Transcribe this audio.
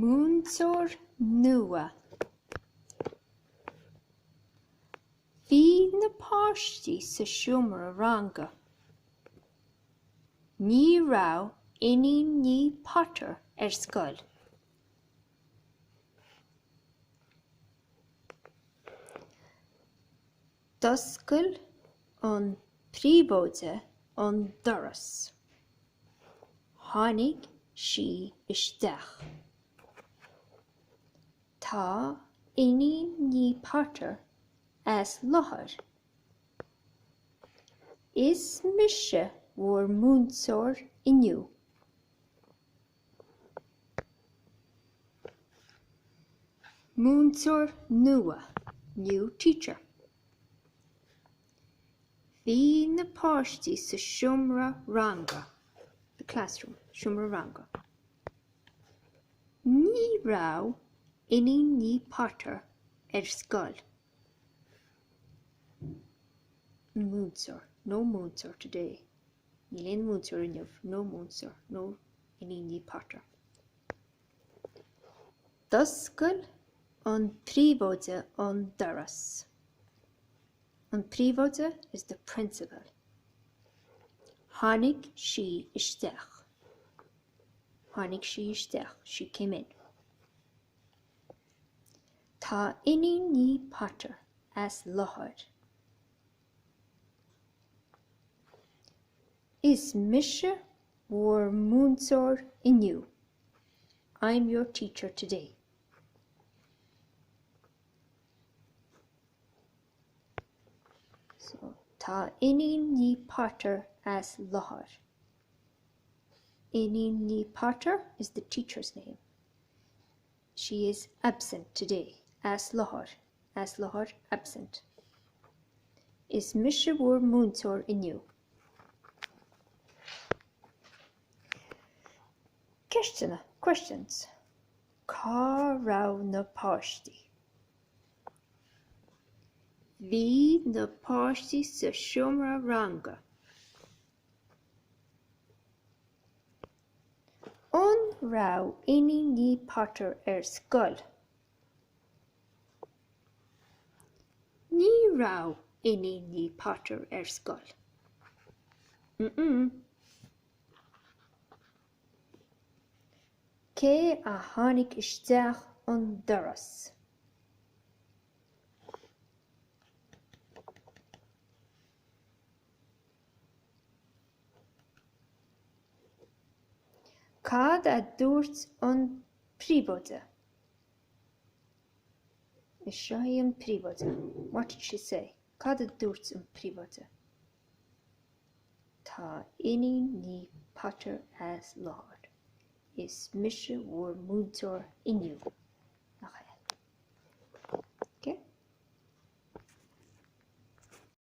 Múinteoir nua. Bhí na páistí sa seomra ranga. Ní raibh Iníon Ní Potter ar scoil. D'oscail an príomhoide an doras. Tháinig sí isteach. Tá Iníon Ní Potter as láthair. Is mise bhur múinteoir inniu. Múinteoir nua, new teacher. Bhí na páistí sa seomra ranga, the classroom, seomra ranga. Ní raibh Iníon Ní Potter ar scoil. Múinteoir, no múinteoir today. Níl aon mhúinteoir inniu, no múinteoir, no Iníon Ní Potter. D'oscail an príomhoide an doras. An príomhoide is the principal. Tháinig sí isteach. Tháinig sí isteach, she came in. Tá Iníon Ní Potter as láthair. Is mise bhur múinteoir inniu. I'm your teacher today. So, tá Iníon Ní Potter as láthair. Iníon Ní Potter is the teacher's name. She is absent today. As láthair. As láthair, absent. Is mise bhur múinteoir inniu. Ceisteanna, questions. Cá raibh na páistí? Bhí na páistí sa seomra ranga. An raibh Iníon Ní Potter ar scoil? Ní raibh Iníon Ní Potter ar scoil. Mm-mm. Cé a tháinig isteach an doras? Cad a dúirt an príomhoide? Is seo í an príomhoide. What did she say? Cad a dúirt an príomhoide? Tá Iníon Ní Potter as láthair. Is mise bhur múinteoir inniu.